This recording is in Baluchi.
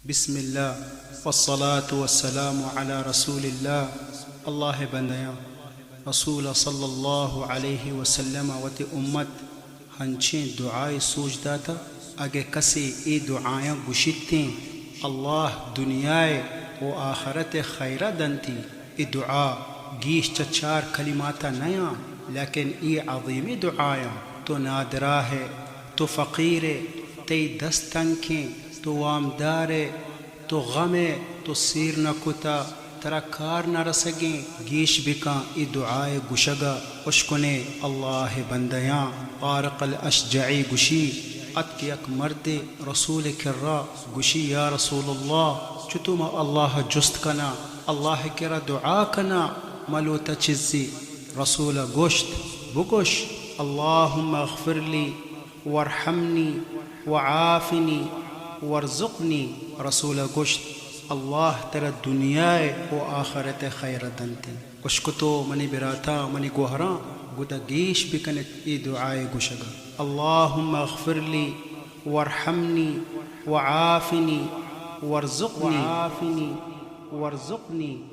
بسم اللہ، والصلاة والسلام علی رسول اللہ۔ اللہ ءِ بندیاں، رسول صلی اللہ علیہ وسلم ءَ وتی امت ہنچیں دعائے سوج داتہ، اگہ کسے اے دعایاں گوشیتیں، اللہ دنیا ءَ و آخرت ءَ خیرہ دنتی۔ اے دعا گیش چہ چار کلمات ءَ نیاں، لیکن اے عظیمیں دعایاں۔ تو نادراہ ئے، تو فقیر ئے، تئی دست تنکیں، تو وامدار ئے، تو غم ئے، تو سیر نہ کتہ، ترا کار نہ رسگیں۔ گیش بکن اے دعائے گوشگ ءَ۔ اشکنے اللہ ءِ بندیاں، طارق الاشجعی گوشی، اتک یک مردے رسول ءِ کرا، گوشی، یا رسول اللہ، چتو ما اللہ ءَ جست کناں، اللہ ءِ کرا دعا کناں، ما لوٹاں چیزے؟ رسول ءَ گوشت، بگوش، اللہم اغفر لی وارحمنی وعافنی وارزقنی۔ رسول ءَ گوشت، اللہ ترا دنیا ءَ و آخرت ءَ خیر دنت۔ اشکتو منی براتاں، منی گوہراں، گد ءَ گیش بکنت اے دعائے گوشگ ءَ۔ اللہم اغفر لی وارحمنی وعافنی وارزقنی۔ وعافنی وارزقنی۔